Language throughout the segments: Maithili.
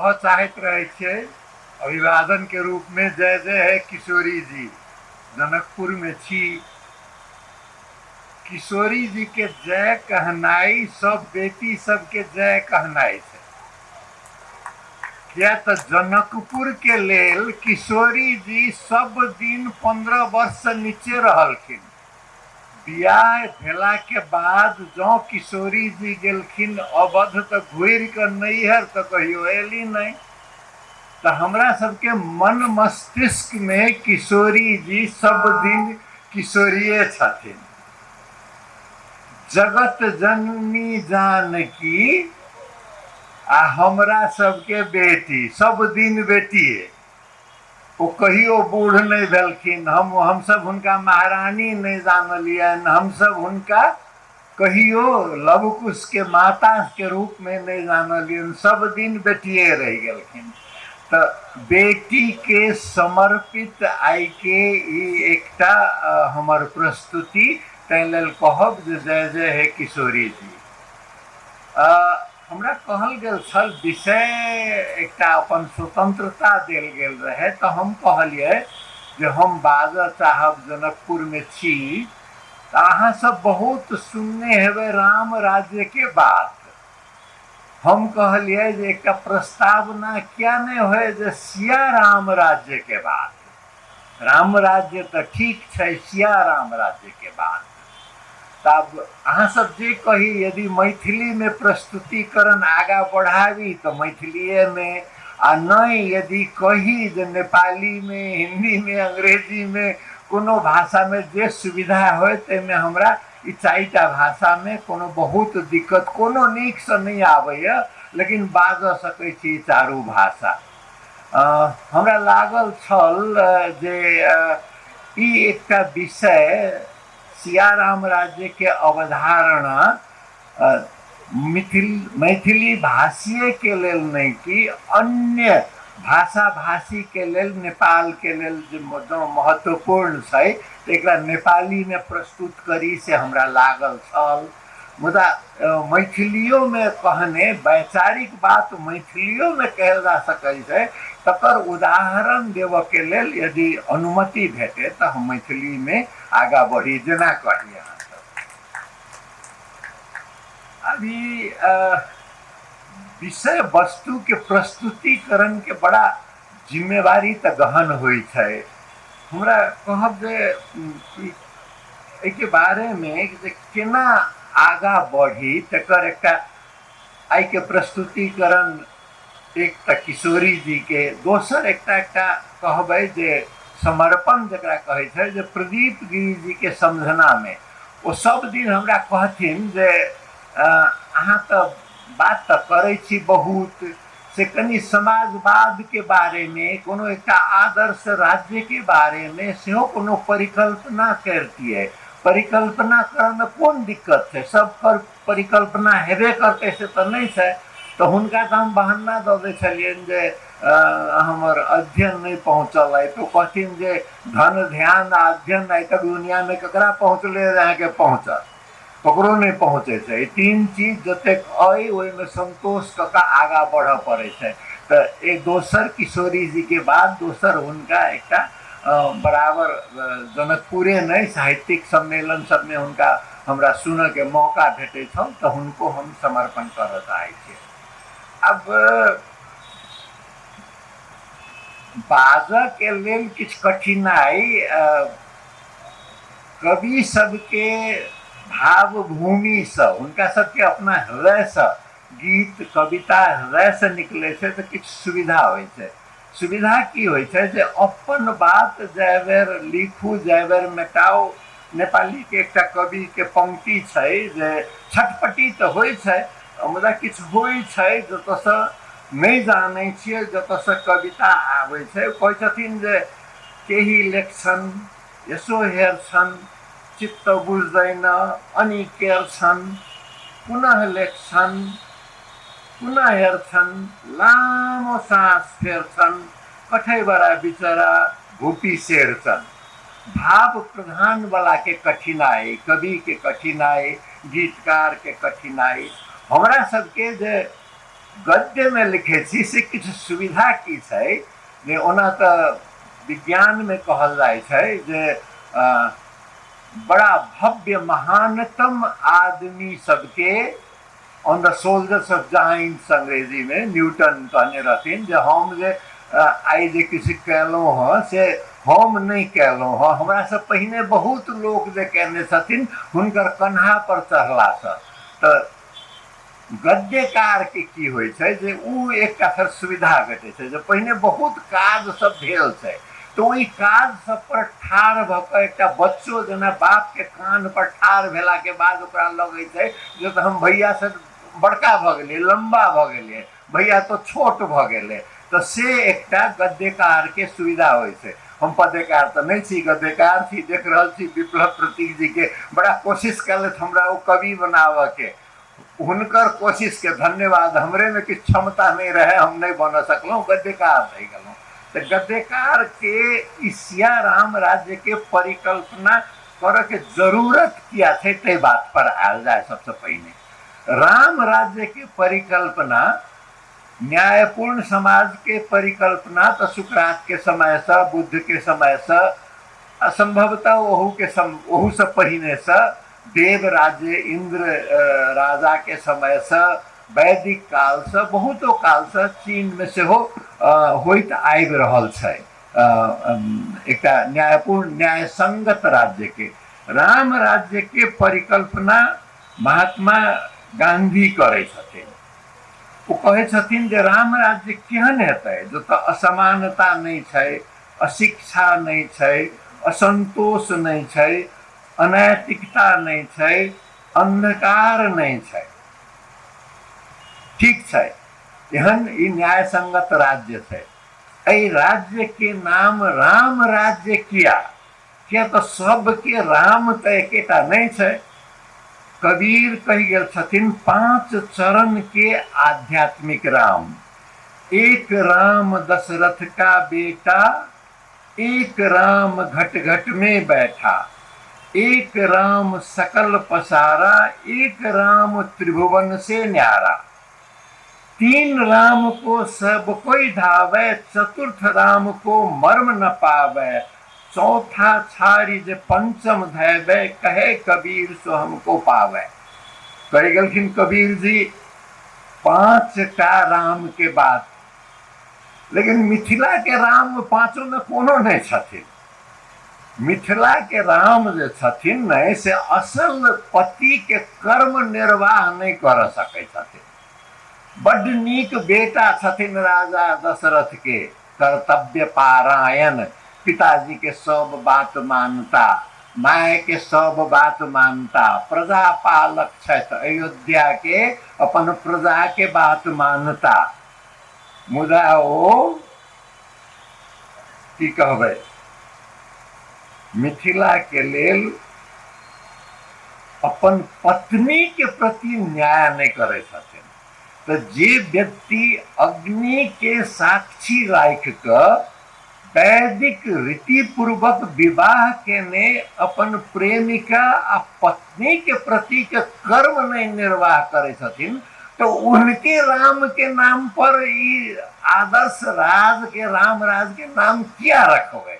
कहऽ चाहैत रहै छियै अभिवादनके रूपमे, जय जय हे किशोरी जी। जनकपुरमे छी। किशोरी जी के जय कहनाइ सब बेटी सबके जय कहनाइ छै, किया तऽ जनकपुर के लेल किशोरी जी सब दिन 15 वर्ष से नीचे रहलखिन। बियाह भेला के बाद जँ किशोरी जी गेलखिन अवध तऽ घुरि कऽ नैहर तऽ कहियो एली नहि। तऽ हमरा सबके मन मस्तिष्क मे किशोरी जी सब दिन किशोरिये छथिन। जगत जननी जानकी आ हमरा सबके बेटी सब दिन बेटिये, ओ कहियो बूढ़ नहि भेलखिन। हमसब हुनका महारानी नहि जानलियनि, हमसब हुनका कहियो लवकुश के माता के रूप में नहि जानलियनि, सब दिन बेटिये रहि गेलखिन। तऽ बेटी के समर्पित आइ के ई एकटा हमर प्रस्तुति, ताहि लेल कहब जे जय जय हे किशोरी जी। हमरा कहल गेल छल विषय एकटा अपन स्वतंत्रता देल गेल रहै, तऽ हम कहलियै जे हम बाजऽ चाहब जनकपुरमे छी तऽ अहाँ सब बहुत सुनने हेबै राम राज्यके बात। हम कहलियै जे एकटा प्रस्तावना किया नहि होय जे सिया राम राज्यके बात। राम राज्य तऽ ठीक छै, सिया राम राज्यके बात। तब अहाँ सब जे कही, यदि मैथिलीमे प्रस्तुतिकरण आगाँ बढ़ाबी तऽ मैथिलीएमे, आ नहि यदि कही जे नेपालीमे, हिन्दीमे, अंग्रेजीमे, कोनो भाषामे जे सुविधा होय ताहिमे हमरा ई चारिटा भाषामे कोनो बहुत दिक्कत कोनो नीकसँ नहि आबैए, लेकिन बाजऽ सकै छी चारू भाषा। हमरा लागल छल जे ई एकटा विषय सियाराम राज्यके अवधारणा मिथिल मैथिली भाषिएके लेल नहि कि अन्य भाषा भाषीके लेल, नेपालके लेल जे महत्वपूर्ण छै तऽ एकरा नेपालीमे प्रस्तुत करी से हमरा लागल छल। मुदा मैथिलियोमे कहने वैचारिक बात मैथिलियोमे कहल जा सकै छै, तकर उदाहरण देबऽके लेल यदि अनुमति भेटै तऽ हम मैथिलीमे आगाँ बढ़ी, जेना कही अहाँ सब। अभी विषय वस्तु के प्रस्तुतिकरण के बड़ा जिम्मेवारी तऽ गहन होइ छै। हमरा कहब जे एहिके बारेमे जे केना आगाँ बढ़ी तकर एकटा आइके प्रस्तुतिकरण एक तऽ किशोरी जीके, दोसर एकटा एकटा कहबै जे समर्पण जकरा कहै छै जे प्रदीप गिरी जीके समझनामे ओ सब दिन हमरा कहथिन जे अहाँ तऽ बात तऽ करै छी बहुत, से कनि समाजवादके बारेमे, कोनो एकटा आदर्श राज्यके बारेमे सेहो कोनो परिकल्पना करितियै। परिकल्पना करऽमे कोन दिक्कत छै? सब पर परिकल्पना हेबे करतै से तऽ नहि छै। तऽ हुनका तऽ हम बहाना दऽ दै छलियनि जे हमर अध्ययन नहि पहुँचल अइ, तऽ ओ कहथिन जे धन ध्यान आ अध्ययन आइ तक दुनिआँमे ककरा पहुँचलै जे अहाँके पहुँचत? ककरो नहि पहुँचै छै। ई तीन चीज जतेक अइ ओहिमे सन्तोष कऽ कऽ आगाँ बढ़ऽ पड़ै छै। तऽ एक दोसर किशोरी जीके बाद दोसर हुनका एकटा बराबर जनकपुरे नहि साहित्यिक सम्मेलन सबमे हुनका हमरा सुनऽके मौका भेटै छल, तऽ हुनको हम समर्पण करऽ चाहै छियै। आब बाजऽके लेल किछु कठिनाइ कवि सबके भावभूमिसँ, हुनका सबके अपना हृदयसँ गीत कविता हृदयसँ निकलै छै तऽ किछु सुविधा होइ छै। सुविधा की होइ छै जे अपन बात जाहि बेर लिखू जाहि बेर मेटाउ। नेपालीके एकटा कविके पंक्ति छै जे छटपटी तऽ होइ छै, मुदा किछु होइ छै जतऽसँ नहि जानै छियै, जतऽसँ कविता आबै छै। कहै छथिन जे केही लेख्छन् यसो हेर्छन् चित्त बुझ्दैन अनि केर्छन्, पुनः लेख्छन् पुनः हेर्छन् लामो सास फेर्छन्, कठैबरा बिचरा भूपी सेर्छन्। भाव प्रधान वाला के कठिनाई, कवि के कठिनाई, गीतकार के कठिनाई, हमरा सबके जे गद्यमे लिखै छी से किछु सुविधा की छै जे ओना तऽ विज्ञानमे कहल जाइ छै जे बड़ा भव्य महानतम आदमी सबके on the shoulders of giants अंग्रेजीमे न्यूटन कहने रहथिन जे हम जे आइ जे किछु कयलहुँ हँ से हम नहि कयलहुँ हँ, हमरासँ पहिने बहुत लोक जे कयने छथिन हुनकर कन्हापर चढ़लासँ। तऽ गद्यकारके की होइ छै जे ओ एकटा फेर सुविधा भेटै छै जे पहिने बहुत काज सब भेल छै, तऽ ओहि काज सब पर ठाढ़ भऽ कऽ एकटा बच्चो जेना बापके कान्ह पर ठाढ़ भेलाके बाद ओकरा लगै छै जे तऽ हम भैयासँ बड़का भऽ गेलियै, लम्बा भऽ गेलियै, भैया तऽ छोट भऽ गेलै। तऽ से एकटा गद्यकारके सुविधा होइ छै। हम पद्यकार तऽ नहि छी, गद्यकार छी। देख रहल छी विप्लव प्रतीक जीके बड़ा कोशिश केलथि हमरा ओ कवि बनाबऽके, हुनकर कोशिशके धन्यवाद। हमरेमे किछु क्षमता नहि रहै, हम नहि बनऽ सकलहुँ, गद्यकार रहि गेलहुँ। तऽ गद्यकारके ई सिया राम राज्यके परिकल्पना करऽके जरूरत किया छै ताहि बातपर आयल जाय। सबसँ पहिने राम राज्यके परिकल्पना, न्यायपूर्ण समाजके परिकल्पना तऽ सुकरातके समयसँ, बुद्धके समयसँ, आ सम्भवतः ओहूके ओहूसँ पहिनेसँ देव राज्य इन्द्र राजाके समयसँ, वैदिक कालसँ, बहुतो कालसँ चीनमे सेहो होइत आबि रहल छै एकटा न्यायपूर्ण न्यायसंगत राज्यके। राम राज्यके परिकल्पना महात्मा गांधी करै छथिन। ओ कहै छथिन जे राम राज्य केहन हेतै जतऽ असमानता नहि छै, अशिक्षा नहि छै, असन्तोष नहि छै, अनैतिकता नहि छै, अन्धकार नहि छै। ठीक छै, एहन ई न्यायसंगत राज्य छै। एहि राज्यके नाम राम राज्य किया? किया तऽ सबके राम तऽ एकेटा नहि छै। कबीर कहि गेल छथिन 5 चरण के आध्यात्मिक राम। एक राम दशरथ का बेटा, एक राम घट घट में बैठा, एक राम सकल पसारा, एक राम त्रिभुवन से न्यारा। 3 राम को सब कोई धावे, चतुर्थ राम को मर्म न पावे, चौथा छाड़ी जे पंचम धैवे, कहे कबीर सो हमको पावे। कहि गेलखिन कबीर जी 5टा राम के बात, लेकिन मिथिला के राम पाँचों में कोनो नहीं छथिन। मिथिला के राम जे छथिन ने से असल पति के कर्म निर्वाह नहीं कर सकै छथिन। बड्ड नीक बेटा छथिन राजा दशरथ के, कर्तव्य पारायण, पिताजी के सब बात मानता, माय के सब बात मानता, प्रजा पालक छथि, अयोध्या के अपन प्रजा के बात मानता। मुदा ओ की कहबै, मिथिला के लेल अपन पत्नी के प्रति न्याय नहीं करै छथिन। तऽ जे व्यक्ति अग्नि के साक्षी राखि कऽ वैदिक रीतिपूर्वक विवाह केने अपन प्रेमिका आ पत्नी के प्रति के कर्म नहीं निर्वाह करै छथिन, तो उनके राम के नाम पर ई आदर्श राज के राम राज के नाम किया रखबै?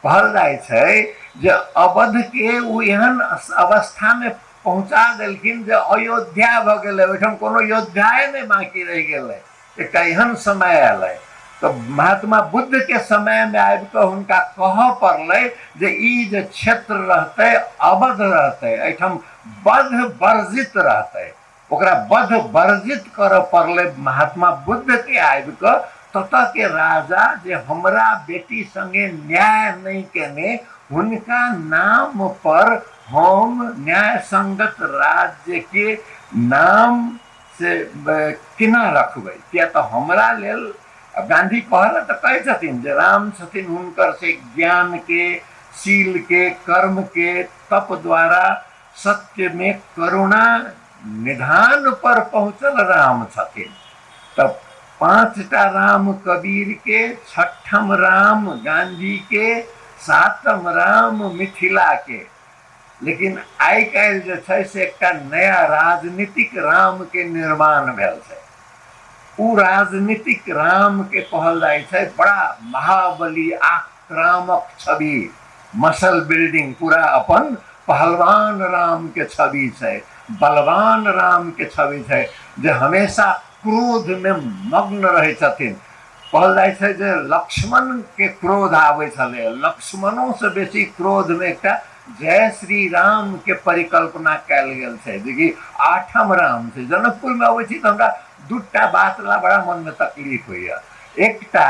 कहल जाइ छै जे अवध के ओ एहन अवस्था में पहुंचा देलखिन जे अयोध्या भऽ गेलै, ओहिठाम कोनो योद्धाए नहि बाँकी रहि गेलै। एकटा एहन समय एलै तऽ महात्मा बुद्ध के समय में आबि कऽ हुनका कहऽ पड़लै जे ई जे क्षेत्र रहतै अवध रहतै, एहिठाम वध वर्जित रहतै। ओकरा वध वर्जित करऽ पड़लै महात्मा बुद्ध के आबि कऽ। ततऽ के राजा जे हमरा बेटी संगे न्याय नहि केने, हुनका नाम पर हम न्याय संगत राज्य के नाम से केना रखबै? किया तऽ हमरा लेल गांधी कहल तऽ कहै छथिन जे राम छथिन हुनकर से ज्ञान के, शील के, कर्म के, तप द्वारा सत्य में करुणा निधान पर पहुँचल राम छथिन। तऽ 5टा राम कबीर के, 6ठम राम गांधी के, 7म राम मिथिला के। लेकिन आइ काल्हि जे छै से एकटा नया राजनीतिक रामके निर्माण भेल छै। ओ राजनीतिक रामके कहल जाइ छै बड़ा महाबली आक्रामक छवि, मसल बिल्डिंग, पूरा अपन पहलवान रामके छवि छै, बलवान रामके छवि छै, जे हमेशा क्रोधमे मग्न रहै छथिन। कहल जाइ छै जे लक्ष्मणके क्रोध आबै छलै, लक्ष्मणोसँ बेसी क्रोधमे एकटा जय श्री रामके परिकल्पना कयल गेल छै, जेकि आठम राम छै। जनकपुरमे अबै छी तऽ हमरा दूटा बात ला बड़ा मनमे तकलीफ होइए। एकटा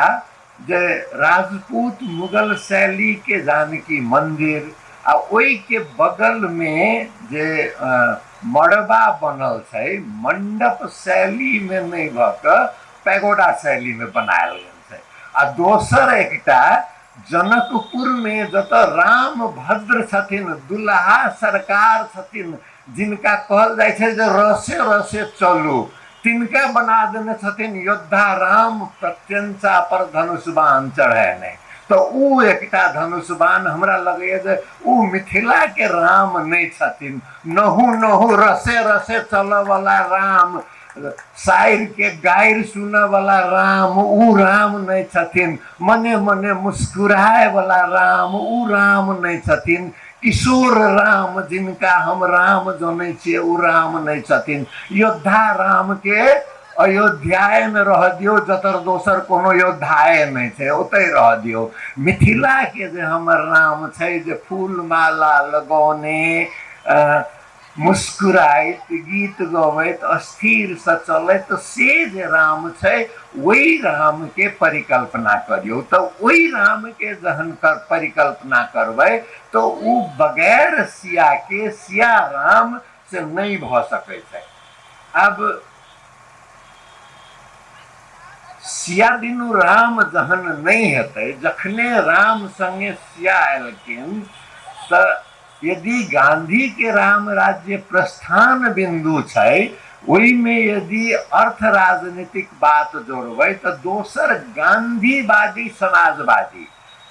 जे राजपूत मुगल शैलीके जानकी मन्दिर आ ओहिके बगलमे जे मड़बा बनल छै, मण्डप शैलीमे नहि भऽ कऽ पैगोडा शैलीमे बनायल गेल छै। आ दोसर एकटा जनकपुरमे जतऽ रामभद्र छथिन, दुल्हा सरकार छथिन, जिनका कहल जाइ छै जे रसे रसे चलू, तिनका बना देने छथिन योद्धा राम प्रत्यंचा पर धनुष बाण चढ़ेने। तऽ ओ एकटा धनुष बाण हमरा लगैए जे ओ मिथिलाके राम नहि छथिन। नहु नहु रसे रसे चलऽवला राम, साइरके गारि सुनऽवला राम, उ राम नहि छथिन। मने मने मुस्कुराएवला राम, उ राम नहि छथिन। किशोर राम जिनका हम राम जनै छियै, उ राम नहि छथिन। योद्धा रामके अयोध्याएमे रह दियौ, जतऽ दोसर कोनो योद्धाए नहि छै ओतहि रह दियौ। मिथिलाके जे हमर राम छै, जे फूल माला लगौने मुस्कुराइत गीत गबैत अस्थिरसँ चलैत से जे राम छै, ओहि रामके परिकल्पना करियौ। तऽ ओहि रामके जहन परिकल्पना करबै तऽ ओ बगैर सियाके सिया राम से नहि भऽ सकै छै। आब सिया बिनु राम जहन नहि हेतै, जखने राम सङ्गे सिया एलखिन तऽ यदि गांधी के राम राज्य प्रस्थान बिन्दु छै, ओहिमे यदि अर्थ राजनीतिक बात जोड़बै तऽ दोसर गांधीवादी समाजवादी,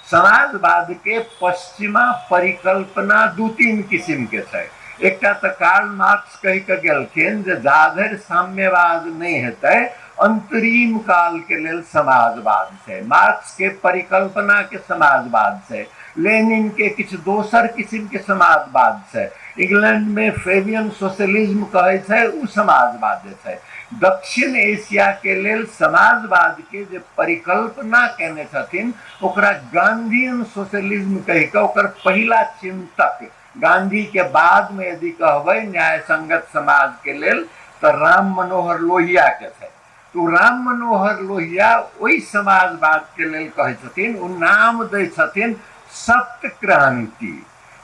समाजवाद के पश्चिमा परिकल्पना दू तीन किसिम के छै। एकटा तऽ कार्ल मार्क्स कहि कऽ गेलखिन जे जाधरि साम्यवाद नहि हेतै अंतरिम काल के लेल समाजवाद छै। मार्क्स के परिकल्पना के समाजवाद छै, लेनिन के किछु दोसर किसिम के समाजवाद छै, इंग्लैंड में फेबियन सोशलिज्म कहै छै, ओ समाजवाद छै। दक्षिण एशिया के लेल समाजवाद के जे परिकल्पना केने छथिन ओकरा गांधीयन सोशलिज्म कहि कऽ ओकर पहिला चिंतक गांधी के बाद में यदि कहबै न्याय संगत समाज के लेल तऽ राम मनोहर लोहिया के छै। तऽ राम मनोहर लोहिया ओहि समाजवाद के लेल कहै छथिन, ओ नाम दै छथिन सप्त क्रांति।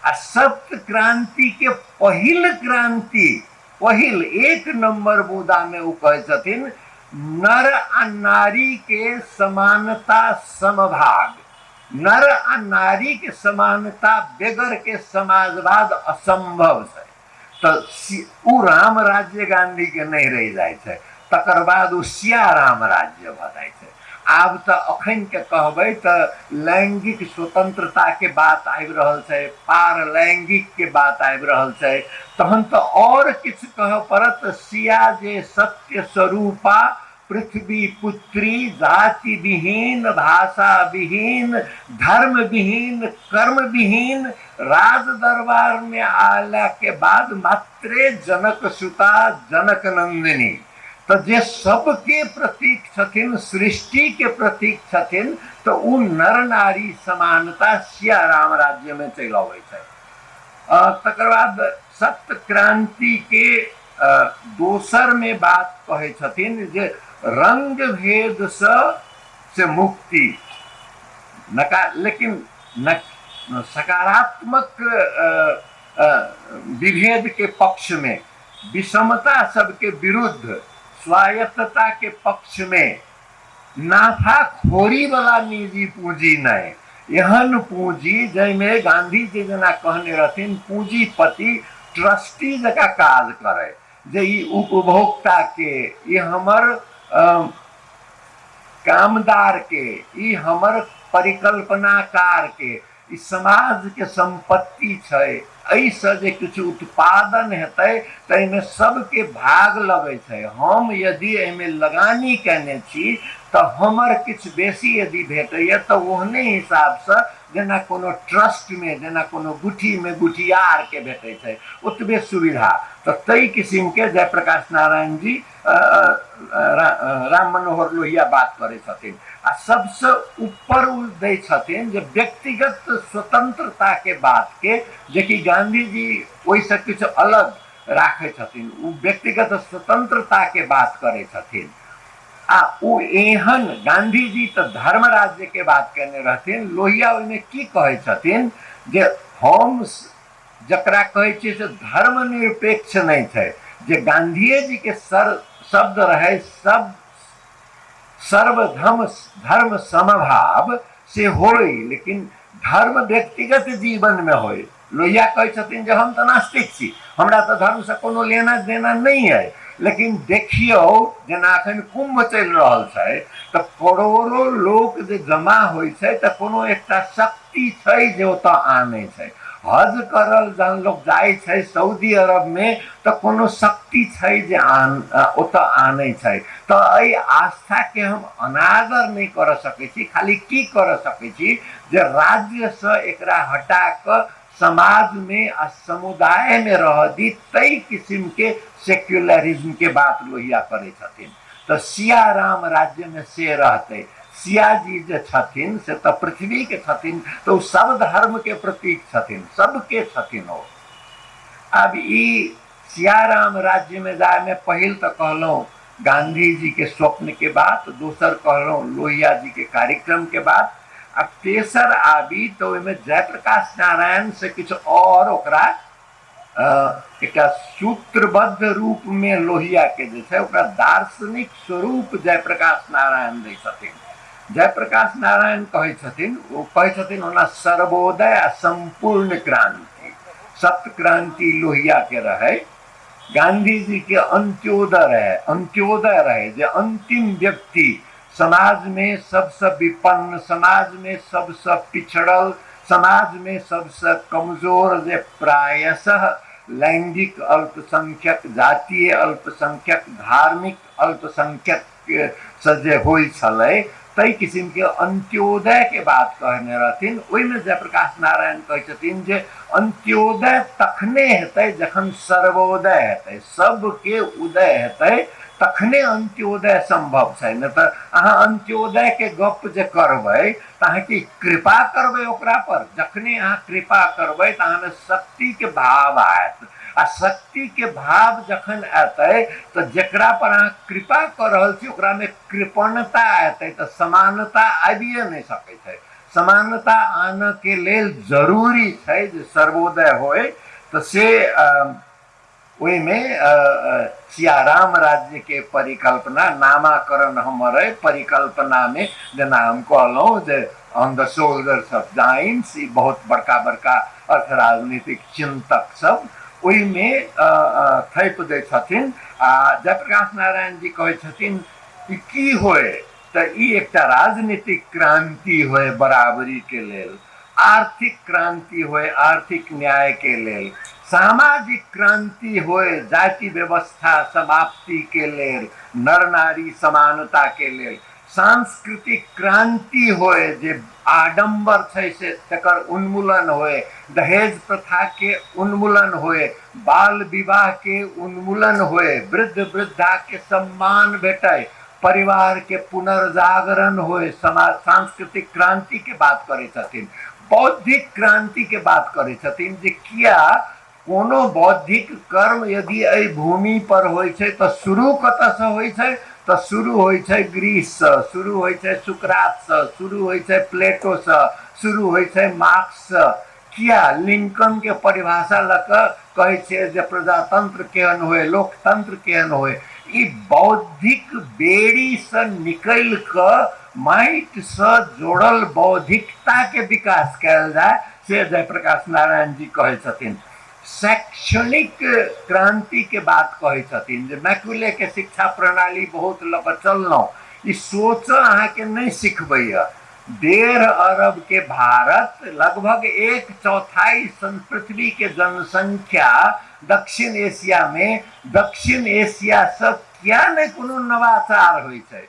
आ सप्त क्रांति के पहिल क्रांति, पहिल एक नंबर मुद्दा में ओ कहै छथिन नर आ नारी के समानता समभाग। नर आ नारी के समानता बेगर के समाजवाद असंभव छै। तऽ ओ राम राज्य गांधी के नहि रहि जाइ छै, तकर बाद ओ सिया राम राज्य भऽ जाइ छै। आब तऽ अखन के कहबै तऽ लैंगिक स्वतंत्रता के बात आबि रहल छै, पार लैंगिक के बात आबि रहल छै, तहन तऽ आओर किछु कहऽ पड़त। सिया जे सत्य स्वरूपा पृथ्वी पुत्री, जाति विहीन, भाषा विहीन, धर्म विहीन, कर्म विहीन, राज दरबार में आला के बाद मात्रे जनक सुता जनक नंदिनी, तऽ जे सबके प्रतीक छथिन, सृष्टि के प्रतीक छथिन, तऽ उ नर नारी समानता सिया राम राज्य में चलि अबै छै। तकर बाद सप्त क्रांति के दोसर में बात कहै छथिन जे रंग भेद से से मुक्ति नका, लेकिन न सकारात्मक विभेद के पक्ष में, विषमता सबके विरुद्ध, स्वायत्तता के पक्ष में, नाफाखोरी वाला निजी पूंजी नहीं, एहन पूंजी जाहिमे गांधी जी जेना कहने रहथिन पूंजीपति ट्रस्टी जकाँ काज करे, जे ई उपभोक्ता के, ई हमर कामदार के, ई हमर परिकल्पनाकार के, ई समाजके सम्पत्ति छै, एहिसँ जे किछु उत्पादन हेतै ताहिमे सबके भाग लगै छै। हम यदि एहिमे लगानी कयने छी तऽ हमर किछु बेसी यदि भेटैए तऽ ओहने हिसाबसँ जेना कोनो ट्रस्टमे, जेना कोनो गुठीमे गुठियारके भेटै छै ओतबे सुविधा। तऽ ताहि किसिमके जयप्रकाश नारायण जी राम मनोहर लोहिया बात करै छथिन। आ सबसँ ऊपर ओ दै छथिन जे व्यक्तिगत स्वतंत्रताके बातके, जेकि गांधी जी ओहिसँ किछु अलग राखै छथिन, ओ व्यक्तिगत स्वतंत्रताके बात करै छथिन। आ ओ एहन गांधी जी तऽ धर्म राज्यके बात केने रहथिन, लोहिया ओहिमे की कहै छथिन जे हम जकरा कहै छियै से धर्मनिरपेक्ष नहि छै, जे गांधीए जीके शब्द रहै सब सर्वधर्म धर्म समभाव से होय, लेकिन धर्म व्यक्तिगत जीवनमे होय। लोहिया कहै छथिन जे हम तऽ नास्तिक छी, हमरा तऽ धर्मसँ कोनो लेना देना नहि अइ, लेकिन देखियौ जेना एखन कुम्भ चलि रहल छै तऽ करोड़ो लोक जे जमा होइ छै तऽ कोनो एकटा शक्ति छै जे ओतऽ आनै छै। हज करल जहन लोक जाइ छै सऊदी अरबमे तऽ कोनो शक्ति छै जे ओतऽ आनै छै। तऽ एहि आस्थाके हम अनादर नहि करऽ सकै छी, खाली की करऽ सकै छी जे राज्यसँ एकरा हटा कऽ समाजमे आ समुदायमे रहऽ दी, ताहि किसिमके सेक्युलरिज्मके बात लोहिया करै छथिन। तऽ सियाराम राज्यमे से रहतै। सियाजी जे छथिन से तऽ पृथ्वीके छथिन, तऽ ओ सब धर्मके प्रतीक छथिन, सबके छथिन ओ। आब ई सियाराम राज्यमे जायमे पहिल तऽ कहलहुँ गांधी जी के स्वप्न के बात, दोसर कहलहुँ लोहिया जी के कार्यक्रम के बात, आ तेसर आबी तऽ ओहिमे जयप्रकाश नारायण से किछु आओर ओकरा एकटा सूत्रबद्ध रूपमे लोहियाके जे छै ओकरा दार्शनिक स्वरूप जयप्रकाश नारायण दै छथिन। जयप्रकाश नारायण कहै छथिन, ओ कहै छथिन ओना सर्वोदय आ सम्पूर्ण क्रांति, सप्तक्रांति लोहियाके रहै, गांधी जी के अंत्योदय रहे, अंत्योदय रहे जे अंतिम व्यक्ति समाजमे सबसँ विपन्न, समाजमे सबसँ पिछड़ल, समाजमे सबसँ कमजोर जे प्रायशः लैंगिक अल्पसंख्यक, जातीय अल्पसंख्यक, धार्मिक अल्पसंख्यक से जे होइ छलै ताहि किसिमके अंत्योदयके बात कहने रहथिन। ओहिमे जयप्रकाश नारायण कहै छथिन जे अंत्योदय तखने हेतै जखन सर्वोदय हेतै, सबके उदय हेतै तखने अंत्योदय सम्भव छै। नहि तऽ अहाँ अंत्योदयके गप जे करबै तऽ अहाँ की कृपा करबै ओकरा पर? जखने अहाँ कृपा करबै तऽ अहाँमे शक्तिके भाव आयत, आ शक्तिके भाव जखन एतै तऽ जकरा पर अहाँ कृपा कऽ रहल छी ओकरामे कृपणता एतै, तऽ समानता आबिए नहि सकै छै। समानता आनऽके लेल जरूरी छै जे सर्वोदय होय, तऽ से ओहिमे सियाराम राज्यके परिकल्पना, नामाकरण हमर अइ परिकल्पनामे, जेना हम कहलहुँ जे on the shoulders of giants, ई बहुत बड़का बड़का अर्थ राजनीतिक चिन्तक सब ओहिमे थैप दै छथिन। आ जयप्रकाश नारायण जी कहै छथिन ई की होय, तऽ ई एकटा राजनीतिक क्रांति होय बराबरी के लेल, आर्थिक क्रांति होय आर्थिक न्याय के लेल, सामाजिक क्रांति होय जाति व्यवस्था समाप्ति के लेल, नर नारी समानता के लेल, सांस्कृतिक क्रांति होय जे आडम्बर छै से तकर उन्मूलन होय, दहेज प्रथा के उन्मूलन होय, बाल विवाह के उन्मूलन होय, वृद्ध वृद्धा के सम्मान भेटै, परिवार के पुनर्जागरण होय, समाज सांस्कृतिक क्रांति के बात करै छथिन, बौद्धिक क्रांति के बात करै छथिन जे किया कोनो बौद्धिक कर्म यदि एहि भूमि पर होइ छै तऽ शुरू कतऽसँ होइ छै, तऽ शुरू होइ छै ग्रीससँ, शुरू होइ छै सुकरातसँ, शुरू होइ छै प्लेटोसँ, शुरू होइ छै मार्क्ससँ। किया लिंकन के परिभाषा लऽ कऽ कहै छियै जे प्रजातंत्र केहन होय, लोकतंत्र केहन होय, ई बौद्धिक बेड़ीसँ निकलि कऽ माटिसँ जोड़ल बौद्धिकताके विकास कयल जाय, से जयप्रकाश नारायण जी कहै छथिन। शैक्षणिक क्रांति के बात कहै छथिन जे मैकुले के शिक्षा प्रणाली बहुत लऽ कऽ चललहुँ, ई सोच अहाँके नहि सिखबैया, 1.5 अरब के भारत, लगभग 1/4 पृथ्वी के जनसंख्या दक्षिण एशिया में, दक्षिण एशिया सब किया नहि कोनो नवाचार होइ छै,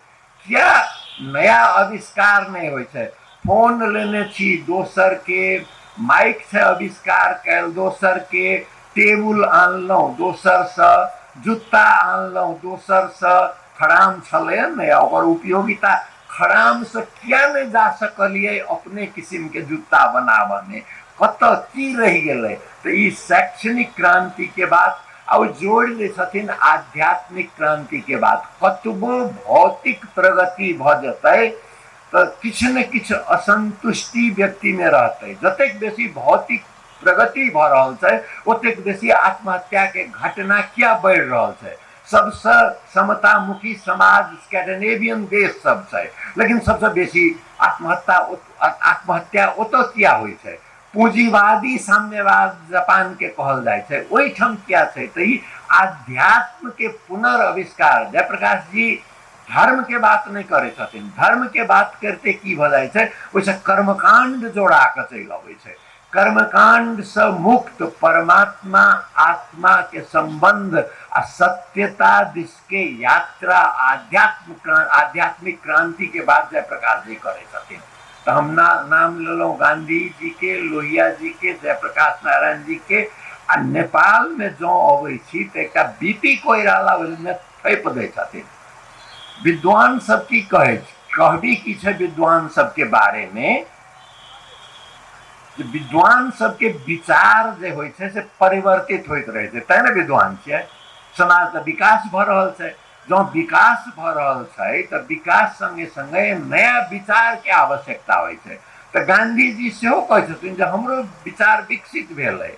किया नया आविष्कार नहि होइ छै। फोन लेने छी दोसर के, माइक छै आविष्कार कयल दोसर के, टेबुल आनलहुँ दोसरसँ, जुत्ता आनलहुँ दोसरसँ, खराम छलै ने ओकर उपयोगिता, खरामसँ किया नहि जा सकलियै अपने किसिमके जुत्ता बनाबऽमे, कतऽ की रहि गेलै। तऽ ई शैक्षणिक क्रांतिके बात, आ ओ जोड़ि दै छथिन आध्यात्मिक क्रांतिके बात। कतबो भौतिक प्रगति भऽ जेतै तऽ किछु ने किछु असन्तुष्टि व्यक्तिमे रहतै। जतेक बेसी भौतिक प्रगति भऽ रहल छै ओतेक बेसी आत्महत्याके घटना किया बढ़ि रहल छै। सबसँ समतामुखी समाज स्कैंडिनेवियन देश सब छै, लेकिन सबसँ बेसी आत्महत्या ओतऽ किया होइ छै। पूंजीवादी साम्यवाद जापान के कहल जाइ छै, ओहिठाम किया छै। तऽ ई आध्यात्म के पुनर्आविष्कार। जयप्रकाश जी धर्म के बात नहि करै छथिन, धर्म के बात करते की भऽ जाइ छै, ओहिसँ कर्मकांड जोड़ा कऽ चलि अबै छै। कर्मकांड से मुक्त परमात्मा आत्मा के संबंध आ सत्यता दिश के यात्रा आध्यात्मिक क्रांति के बाद जयप्रकाश जी करै छथिन। तऽ हम नाम लेलहुँ गांधी जी के, लोहिया जी के, जयप्रकाश नारायण जी के। आ नेपाल में जँ अबै छी तऽ एकटा बी पी कोइराला ओहिमे थोपि दै छथिन। विद्वान सब की कहै छै, कहबी की छै विद्वान सबके बारे में, जे विद्वान सबके विचार जे होइ छै से परिवर्तित होइत रहै छै, तैँ ने विद्वान छियै। समाज तऽ विकास भऽ रहल छै, जँ विकास भऽ रहल छै तऽ विकास सङ्गे सङ्गे नया विचारके आवश्यकता होइ छै। तऽ गांधी जी सेहो कहै छथिन जे हमरो विचार विकसित भेल अइ।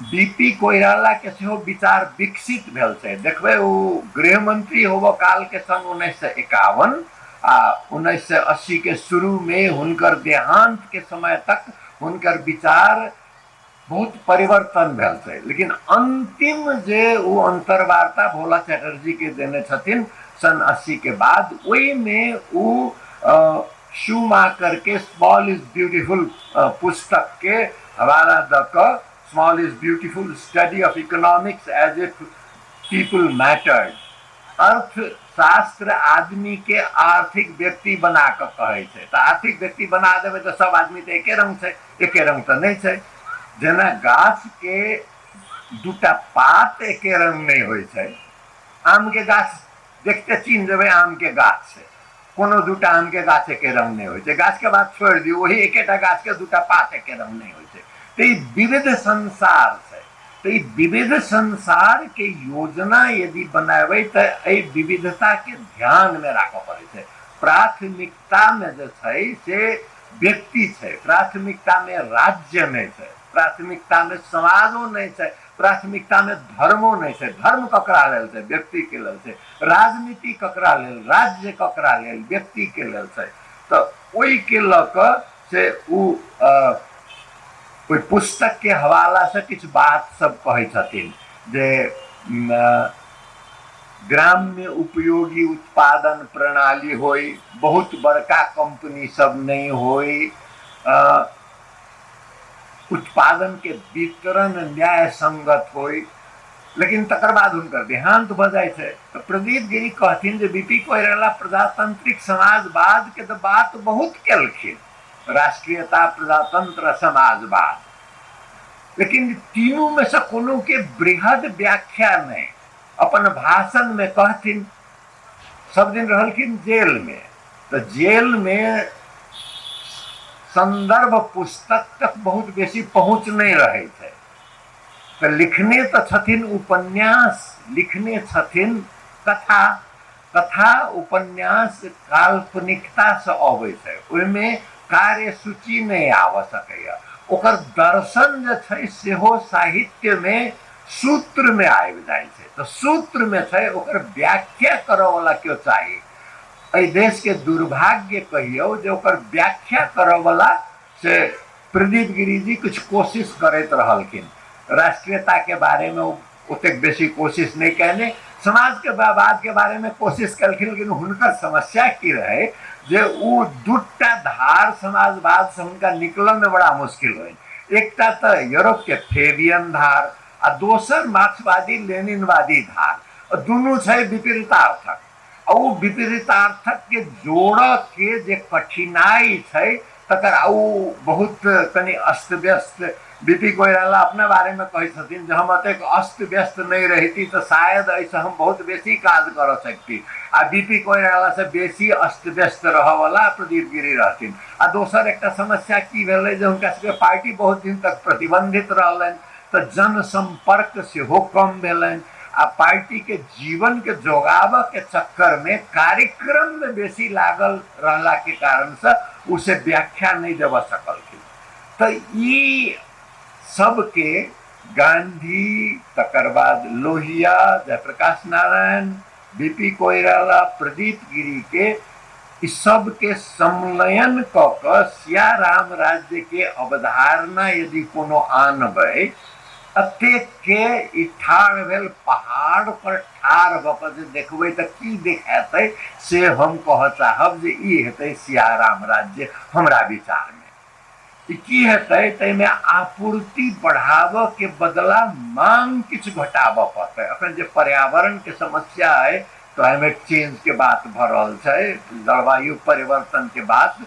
बी पी कोइराला के सेहो विचार विकसित भेल छै। देखबै ओ गृहमंत्री होबऽ काल के सन 1951 आ 1980 के शुरू में हुनकर देहांत के समय तक हुनकर विचार बहुत परिवर्तन भेल छै। लेकिन अंतिम जे ओ अंतर्वार्ता भोला चटर्जी के देने छथिन सन 80 के बाद, ओहिमे ओ शूमाकर के स्मॉल is beautiful पुस्तक के हवाला दऽ कऽ, small is beautiful study of economics as if people mattered, अर्थशास्त्र आदमी के आर्थिक व्यक्ति बना कऽ कहै छै। तऽ आर्थिक व्यक्ति बना देबै तऽ सब आदमी तऽ एके रंग छै, एके रंग तऽ नहि छै। जेना गाछ के दूटा पात एके रंग नहि होइ छै, आम के गाछ देखते चिन्ह जेबै आम के गाछ छै, कोनो दूटा आम के गाछ एके रंग नहि होइ छै। गाछ के बात छोड़ि दियौ, ओही एकेटा गाछ के दूटा पात एके रंग नहि होइ छै। तऽ ई विविध संसार छै। तऽ ई विविध संसार के योजना यदि बनाबै तऽ एहि विविधता के ध्यान मे राखऽ पड़ै छै। प्राथमिकता मे जे छै से व्यक्ति छै, प्राथमिकता मे राज्य नहि छै, प्राथमिकता मे समाजो नहि छै, प्राथमिकता मे धर्मो नहि छै। धर्म ककरा लेल छै? व्यक्ति के लेल छै। राजनीति ककरा लेल, राज्य ककरा लेल? व्यक्ति के लेल छै। तऽ ओहिके लऽ कऽ से ओ ओहि पुस्तक के हवाला से किछु बात सब कहै छथिन जे ग्राम्य उपयोगी उत्पादन प्रणाली होइ, बहुत बड़का कंपनी सब नहि होइ, उत्पादन के वितरण न्याय संगत होइ। लेकिन तकर बाद हुनकर देहांत भऽ जाइ छै। तऽ प्रदीप गिरी कहथिन जे बी पी कोइराला प्रजातांत्रिक समाजवाद के तऽ बात बहुत केलखिन, राष्ट्रीयता, प्रजातंत्र, समाजवाद, लेकिन तीनू में से कोनो के बृहद व्याख्या नहि। अपन भाषण में कहथिन, सब दिन रहलखिन जेल में, तऽ जेल में संदर्भ पुस्तक तक बहुत बेसी पहुँच नहि रहै छै। तऽ लिखने तऽ छथिन उपन्यास, लिखने छथिन कथा। कथा उपन्यास काल्पनिकतासँ अबै छै, ओहिमे कार्यसूची नहि आबऽ सकैए। ओकर दर्शन जे छै सेहो साहित्यमे सूत्रमे आबि जाइ छै। तऽ सूत्रमे छै, ओकर व्याख्या करऽवला केओ चाही। एहि देशके दुर्भाग्य कहियौ जे ओकर व्याख्या करऽवला से प्रदीप गिरी जी किछु कोशिश करैत रहलखिन। राष्ट्रीयताके बारेमे ओ ओतेक बेसी कोशिश नहि कयने। समाजके बाद के बारेमे कोशिश केलखिन, लेकिन हुनकर समस्या की रहै जे ओ दूटा धार समाजवादसँ हुनका निकलऽमे बड़ा मुश्किल होइ। एकटा तऽ यूरोपके फेबियन धार आ दोसर मार्क्सवादी लेनिनवादी धार, दुनू छै विपरीतार्थक। आ ओ विपरीतार्थकके जोड़ऽ के जे कठिनाइ छै तकर आ ओ बहुत कनि अस्त व्यस्त। बी पी कोइराला अपना बारेमे कहै छथिन जे हम एतेक अस्त व्यस्त नहि रहिती तऽ शायद एहिसँ हम बहुत बेसी काज करऽ सकती। आ बी पी कोइरालासँ बेसी अस्त व्यस्त रहऽवला प्रदीप गिरी रहथिन। आ दोसर एकटा समस्या की भेलै जे हुनका सबके पार्टी बहुत दिन तक प्रतिबंधित रहलनि, तऽ जनसम्पर्क सेहो कम भेलनि आ पार्टीके जीवनके जोगाबऽके चक्करमे कार्यक्रममे बेसी लागल रहलाके कारणसँ ओ से व्याख्या नहि देबऽ सकलखिन। तऽ ई सबके गांधी, तकर बाद लोहिया, जयप्रकाश नारायण, बी पी कोइराला, प्रदीप गिरी के ई सबके संलयन कऽ कऽ सियाराम राज्यके अवधारणा यदि कोनो आनबै, एतेक के ई ठाढ़ भेल पहाड़ पर ठाढ़ भऽ कऽ जे देखबै तऽ की देखेतै, से हम कहऽ चाहब जे ई हेतै सियाराम राज्य हमरा विचारमे। ई की हेतै, ताहिमे आपूर्ति बढ़ाबऽके बदला मांग किछु घटाबऽ पड़तै। अखन जे पर्यावरणके समस्या अइ, क्लाइमेट चेंजके बात भऽ रहल छै, जलवायु परिवर्तनके बात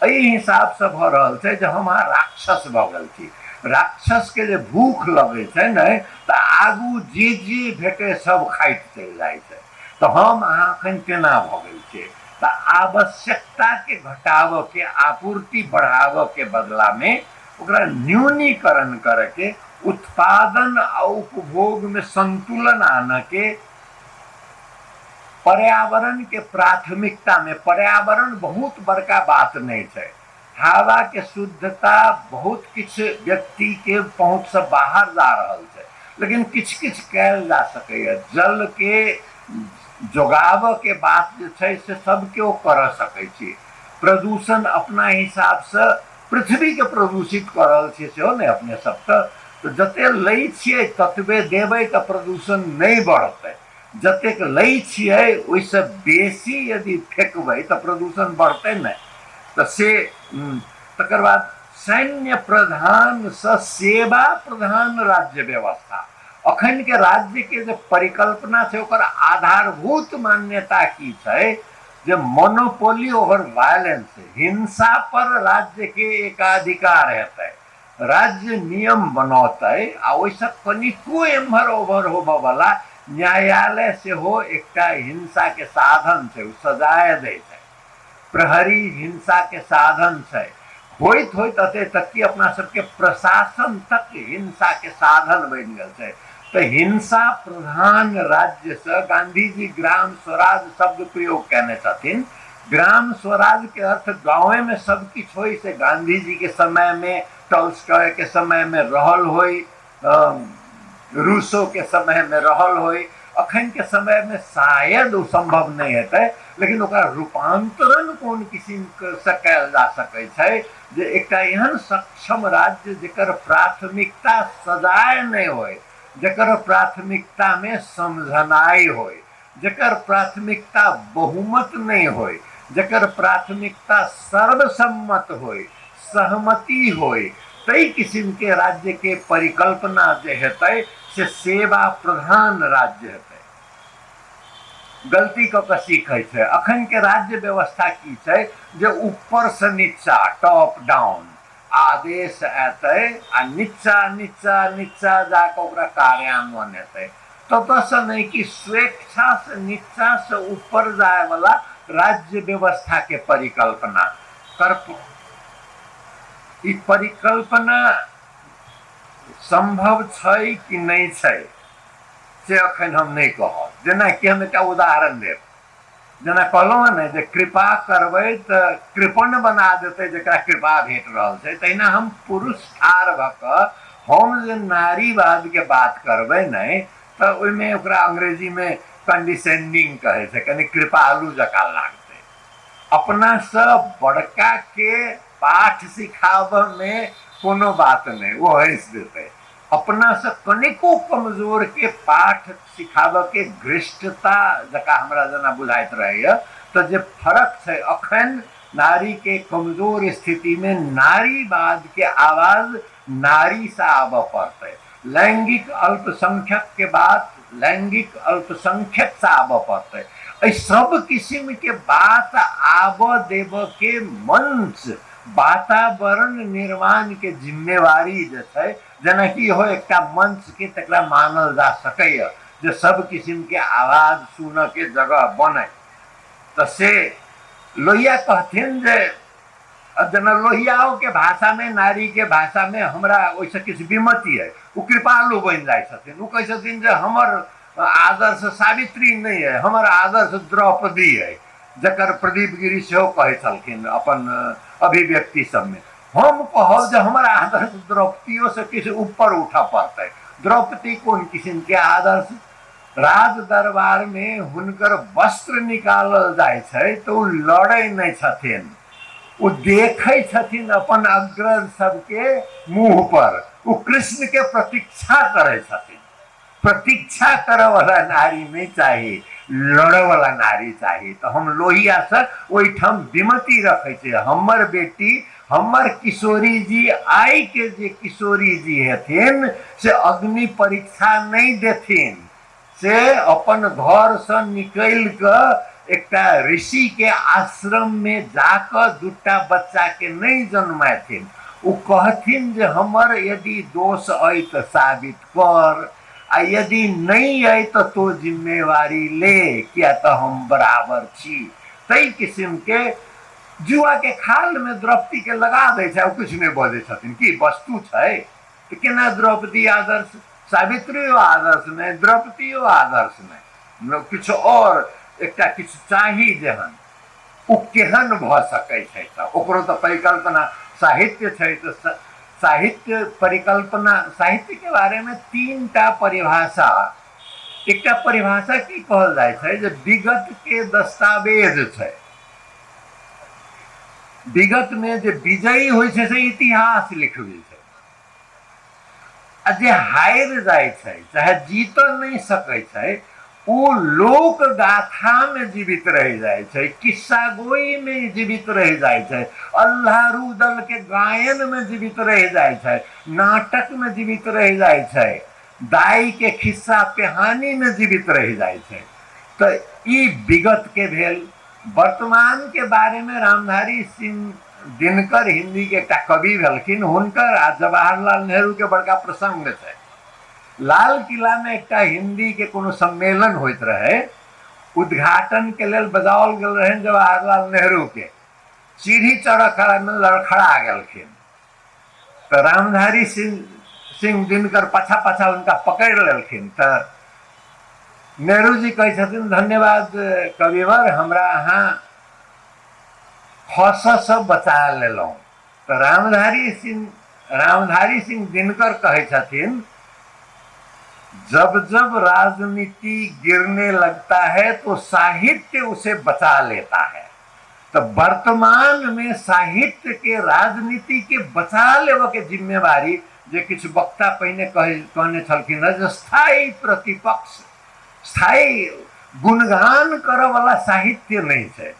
एहि हिसाबसँ भऽ रहल छै जे हम अहाँ राक्षस भऽ गेल छी। राक्षसके जे भूख लगै छै ने तऽ आगू जे जे भेटै सब खाइत चलि जाइ छै। तऽ हम अहाँ अखन तेना भऽ गेल छियै। तऽ आवश्यकताके घटाबऽके, आपूर्ति बढ़ाबऽके बदलामे ओकरा न्यूनीकरण करऽके, उत्पादन आ उपभोगमे संतुलन आनऽके, पर्यावरणके प्राथमिकतामे, पर्यावरण बहुत बड़का बात नहि छै, हवाके शुद्धता बहुत किछु व्यक्तिके पहुँचसँ बाहर जा रहल छै, लेकिन किछु किछु कयल जा सकैए। जलके जोगाबऽके बात जे छै से सब केओ करऽ सकै छी। प्रदूषण अपना हिसाबसँ पृथ्वीके प्रदूषित कऽ रहल छियै सेहो ने अपने सब। तऽ जते लै छियै ततबे देबै तऽ प्रदूषण नहि बढ़तै, जतेक लै छियै ओहिसँ बेसी यदि फेकबै तऽ प्रदूषण बढ़तै नहि। तऽ से तकर बाद सैन्य प्रधानसँ सेवा प्रधान राज्य व्यवस्था, अखनके राज्यके जे परिकल्पना छै ओकर आधारभूत मान्यता की छै जे मोनोपोली ओवर वायलेंस, हिंसा पर राज्यके एकाधिकार हेतै, राज्य नियम बनौतै आ ओहिसँ कनिको एम्हर ओम्हर होबऽवला न्यायालय सेहो एकटा हिंसाके साधन छै, ओ सजाय दै छै, प्रहरी हिंसाके साधन छै। होइत होइत एते तक कि अपना सबके प्रशासन तक हिंसाके साधन बनि गेल छै। तऽ हिंसा प्रधान राज्यसँ गांधीजी ग्राम स्वराज शब्द प्रयोग कयने छथिन। ग्राम स्वराज के अर्थ गाँवेमे सब किछु होइ से गांधी जी के समय में, टॉल्स्टॉय के समय में रहल होइ, रूसो के समय में रहल होइ, अखन के समय में शायद ओ संभव नहि हेतै, लेकिन ओकरा रूपांतरण कोन किसिमसँ कयल जा सकै छै जे एकटा एहन सक्षम राज्य जकर प्राथमिकता सजाय नहि होइ, जकर प्राथमिकतामे समझनाइ होइ, जकर प्राथमिकता बहुमत नहि होइ, जकर प्राथमिकता सर्वसम्मत होइ, सहमति होइ, ताहि किसिमके राज्यके परिकल्पना जे हेतै से सेवा प्रधान राज्य हेतै। गलती कऽ कऽ सीखै छै। अखनके राज्य व्यवस्था की छै जे ऊपरसँ नीचा टॉप डाउन आदेश एतै आ नीचा नीचा नीचा जाकऽ ओकरा कार्यान्वयन हेतै। ततऽसँ नहि कि स्वेच्छासँ नीचासँ ऊपर जायवला राज्य व्यवस्थाके परिकल्पना कर। ई परिकल्पना सम्भव छै कि नहि छै से अखन हम नहि कहब। जेनाकि हम एकटा उदाहरण देब, जेना कहलहुँ हँ ने जे कृपा करबै तऽ कृपण बना देतै जकरा कृपा भेट रहल छै, तहिना हम पुरुष ठाढ़ भऽ कऽ हम जे नारीवादके बात करबै ने तऽ ओहिमे ओकरा अंग्रेजीमे कंडिसेंडिंग कहै छै, कनि कृपालु जकाँ लागतै। अपनासँ बड़काके पाठ सिखाबऽमे कोनो बात नहि, ओ हँसि देतै। अपनासँ कनिको कमजोरके पाठ सिखाबऽके घृष्टता जकाँ हमरा जेना बुझाइत रहैए। तऽ जे फरक छै अखन नारीके कमजोर स्थितिमे नारीवादके आवाज नारीसँ आबऽ पड़तै, लैंगिक अल्पसंख्यकके बात लैंगिक अल्पसंख्यकसँ आबऽ पड़तै। एहि सब किसिमके बात आबऽ देबऽके मंच वातावरण निर्माणके जिम्मेवारी जे छै, जेनाकि इहो एकटा मंचके तकरा मानल जा सकैए जे सब किसिमके आवाज सुनऽके जगह बनै। तऽ से लोहिया कहथिन जे जेना लोहियाओके भाषामे नारीके भाषामे हमरा ओहिसँ किछु विमति अइ, ओ कृपालु बनि जाइ छथिन। ओ कहै छथिन जे हमर आदर्श सावित्री नहि अइ, हमर आदर्श द्रौपदी अइ, जकर प्रदीप गिरी सेहो कहै छलखिन अपन अभिव्यक्ति सबमे। हम कहब जे हमर आदर्श द्रौपदियोसँ किछु ऊपर उठऽ पड़तै। द्रौपदी कोन किसिमके आदर्श? राज दरबारमे हुनकर वस्त्र निकालल जाइ छै तऽ ओ लड़ै नहि छथिन, ओ देखै छथिन अपन अग्रज सबके मुँह पर, ओ कृष्णके प्रतीक्षा करै छथिन। प्रतीक्षा करऽवला नारी नहि चाही, लड़ऽवला नारी चाही। तऽ हम लोहियासँ ओहिठाम विमति रखै छी। हमर बेटी, हमर किशोरी जी, आइके जे किशोरी जी हेथिन से अग्नि परीक्षा नहि देथिन, से अपन घरसँ निकलि कऽ एकटा ऋषिके आश्रममे जाकऽ दूटा बच्चाके नहि जन्मेथिन। ओ कहथिन जे हमर यदि दोष अइ तऽ साबित कर, आ यदि नहि अइ तऽ तो जिम्मेवारी ले, किया तऽ हम बराबर छी। ताहि किसिमके जुआके खालमे द्रौपदीके लगा दै छै, ओ किछु नहि बजै छथिन। की वस्तु छै तऽ केना द्रौपदी आदर्श? सावित्रियो आदर्श नहि, द्रौपदियो आदर्श नहि, किछु आओर एकटा किछु चाही जेहन, ओ केहन भऽ सकै छै? तऽ ओकरो तऽ परिकल्पना साहित्य छै। तऽ साहित्य परिकल्पना, साहित्यके बारेमे तीन टा परिभाषा। एकटा परिभाषा की कहल जाइ छै जे विगतके दस्तावेज छै। विगतमे जे विजयी होइ छै से इतिहास लिखबै छै, आ जे हारि जाइ छै चाहे जीत नहि सकै छै ओ लोक गाथामे जीवित रहि जाइ छै, किस्सा गोईमे जीवित रहि जाइ छै, अल्लाह रुदलके गायनमे जीवित रहि जाइ छै, नाटकमे जीवित रहि जाइ छै, दाइके खिस्सा पेहानीमे जीवित रहि जाइ छै। तऽ ई विगतके भेल। वर्तमानके बारेमे रामधारी सिंह दिनकर हिन्दीके एकटा कवि भेलखिन, हुनकर आ जवाहरलाल नेहरूके बड़का प्रसङ्ग छै। लाल किलामे एकटा हिन्दीके कोनो सम्मेलन होइत रहै, उद्घाटनके लेल बजाओल गेल रहनि जवाहरलाल नेहरूके। सीढ़ी चढ़ऽ खड़ा लड़खड़ा गेलखिन तऽ रामधारी सिंह सिंह दिनकर पाछा पाछा हुनका पकड़ि लेलखिन। तऽ नेहरूजी कहै छथिन, धन्यवाद कविवर, हमरा अहाँ खससँ बचा लेलहुँ। तऽ रामधारी सिंह दिनकर कहै छथिन, जब जब राजनीति गिरने लगता है तो साहित्य उसे बचा लेता है। तऽ वर्तमानमे साहित्यके राजनीतिके बचा लेबऽके जिम्मेवारी जे किछु वक्ता पहिने कहने छलखिन हँ जे स्थायी प्रतिपक्ष, स्थायी गुणगान करऽवला साहित्य नहि छै,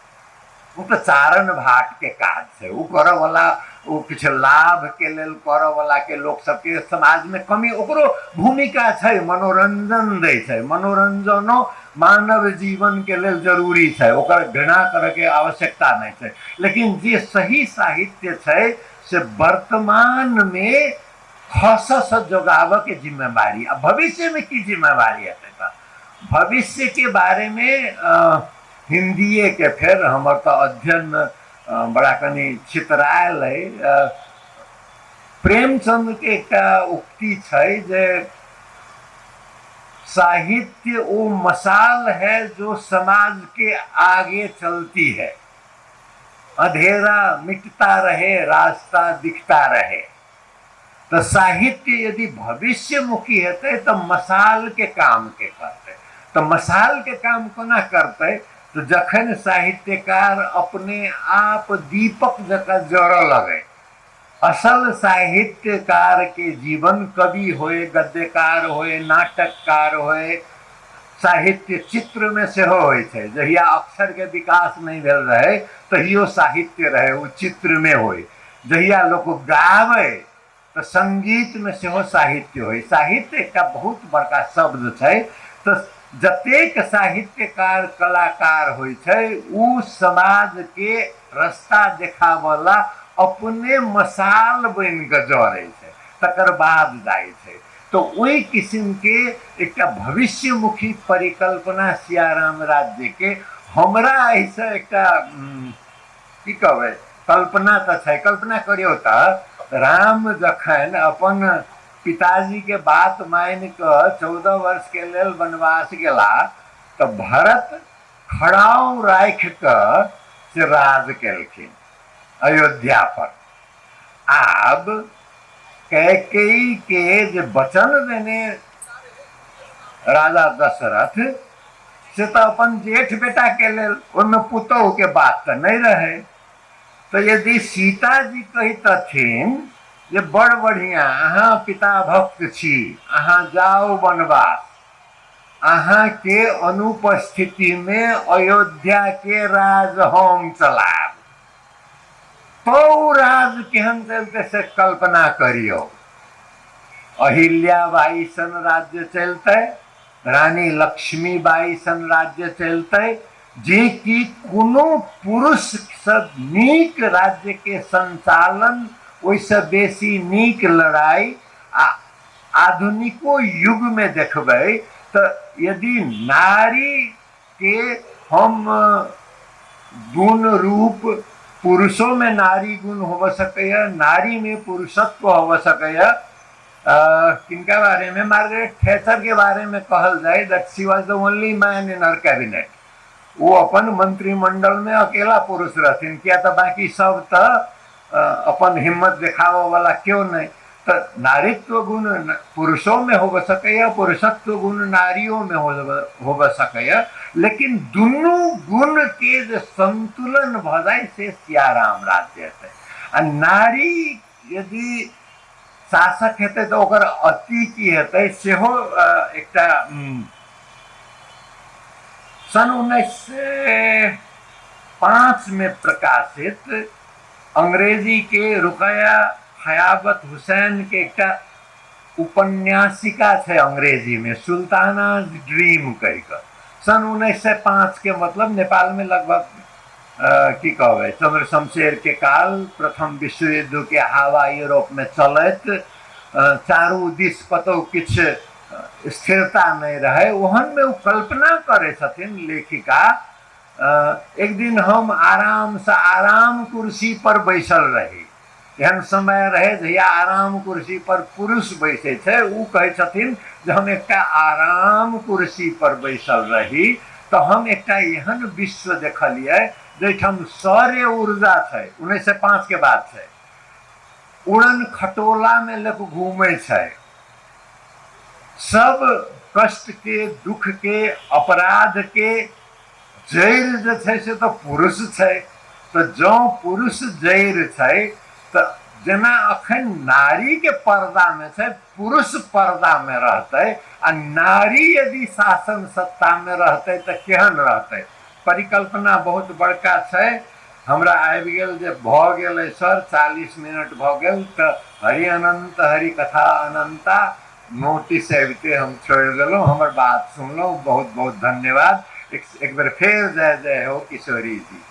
ओ तऽ चारण भाटके काज छै। ओ करऽवला, ओ किछु लाभके लेल करऽवलाके लोक सबके समाजमे कमी, ओकरो भूमिका छै, मनोरञ्जन दै छै। मनोरञ्जनो मानव जीवनके लेल जरूरी छै, ओकर घृणा करऽके आवश्यकता नहि छै। लेकिन जे सही साहित्य छै से वर्तमानमे खससँ जोगाबऽके जिम्मेवारी। आ भविष्यमे की जिम्मेवारी हेतै? तऽ भविष्यके बारेमे हिन्दीएके फेर हमर तऽ अध्ययन बड़ा कनि छितरायल अइ। प्रेमचन्दके एकटा उक्ति छै जे साहित्य वो मशाल है जो समाज के आगे चलती है, अंधेरा मिटता रहे रास्ता दिखता रहे। तऽ साहित्य यदि भविष्यमुखी हेतै तऽ मशालके कामके करतै। तऽ मशालके काम कोना करतै? तऽ जखन साहित्यकार अपने आप दीपक जकाँ जरऽ लगै, असल साहित्यकार के जीवन, कवि होए, गद्यकार होए, नाटककार होए, साहित्य चित्र में सेहो होइ छै। जहिया अक्षर के विकास नहि भेल रहै तहियो साहित्य रहै, ओ चित्र में होइ। जहिया लोक गाबै तऽ संगीत में सेहो साहित्य होइ। साहित्य एकटा बहुत बड़का शब्द छै। तऽ जतेक साहित्यकार कलाकार होइ छै ओ समाज के रास्ता देखाबऽला अपने मसाल बनि कऽ जरै छै, तकर बाद जाइ छै। तऽ ओहि किसिमके एकटा भविष्यमुखी परिकल्पना सियाराम राज्यके हमरा एहिसँ एकटा की कहबै, कल्पना तऽ छै। कल्पना करियौ तऽ राम जखन अपन पिताजीके बात मानि कऽ 14 वर्षके लेल वनवास गेला तऽ भरत खड़ाउं राखि कऽ से राज केलखिन अयोध्या पर। आब कैकेयी के जे वचन देने राजा दशरथ से तऽ अपन जेठ बेटा के लेल, ओहिमे पुतोहु के बात तऽ नहि रहै। तऽ यदि सीताजी कहितथिन जे बड़ बढ़िआँ, अहाँ पिता भक्त छी, अहाँ जाउ वनवास, अहाँके अनुपस्थितिमे अयोध्याके राज हम चलायब, तऽ ओ राज केहन चलतै से कल्पना करियौ। अहिल्याबाई सन राज्य चलतै, रानी लक्ष्मीबाई सन राज्य चलतै, जे कि कोनो पुरुषसँ नीक राज्यके संचालन, ओहिसँ बेसी नीक लड़ाइ। आ आधुनिको युगमे देखबै तऽ यदि नारीके हम गुण रूप, पुरुषोमे नारी गुण होबऽ सकैए, नारीमे पुरुषत्व होबऽ सकैए। किनका बारेमे, मार्गरेट थैचरके बारेमे कहल जाय that she was the only man in her cabinet. ओ अपन मंत्रिमंडलमे अकेला पुरुष रहथिन, किया तऽ बाँकी सब तऽ अपन हिम्मत देखाबऽवला केओ नहि। तऽ नारित्व गुण पुरुषोमे होबऽ सकैए, पुरुषत्व गुण नारियोमे होबऽ सकैए, लेकिन दुनू गुणके जे संतुलन भऽ जाय से सियाराम राज्य हेतै। आ नारी यदि शासक हेतै तऽ ओकर अति की हेतै सेहो एकटा सन 1905 में प्रकाशित अंग्रेजी के रुकैया हयाबत हुसैन के एकटा उपन्यासिका छै अंग्रेजी में, सुल्ताना ड्रीम कहि कऽ। सन 1905 के मतलब नेपाल में लगभग की कहबै, चंद्र शमशेर के काल, प्रथम विश्व युद्ध के हवा यूरोप में चलैत, चारू दिस कतौ किछु स्थिरता नहि रहै, ओहनमे ओ कल्पना करै छथिन लेखिका, एक दिन हम आरामसँ आराम कुर्सी पर बैसल रही। एहन समय रहै जहिया आराम कुर्सी पर पुरुष बैसै छै। ओ कहै छथिन जे हम एकटा आराम कुर्सी पर बैसल रही तऽ हम एकटा एहन विश्व देखलियै जाहिठाम सौर्य ऊर्जा छै, 1905 के बात छै, उड़न खटोलामे लोक घूमै छै, सब कष्ट के, दुख के, अपराध के जड़ि जे छै से तऽ पुरुष छै। तऽ जँ पुरुष जड़ि छै तऽ जेना अखन नारीके पर्दामे छै, पुरुष पर्दामे रहतै, आ नारी यदि शासन सत्तामे रहतै तऽ केहन रहतै? परिकल्पना बहुत बड़का छै। हमरा आबि गेल जे भऽ गेलै सर, 40 मिनट भऽ गेल, तऽ हरि अनन्त हरि कथा अनन्ता, नोटिस अबिते हम छोड़ि देलहुँ। हमर बात सुनलहुँ, बहुत बहुत धन्यवाद। एक बेर फेर जय जय हो किशोरी जी।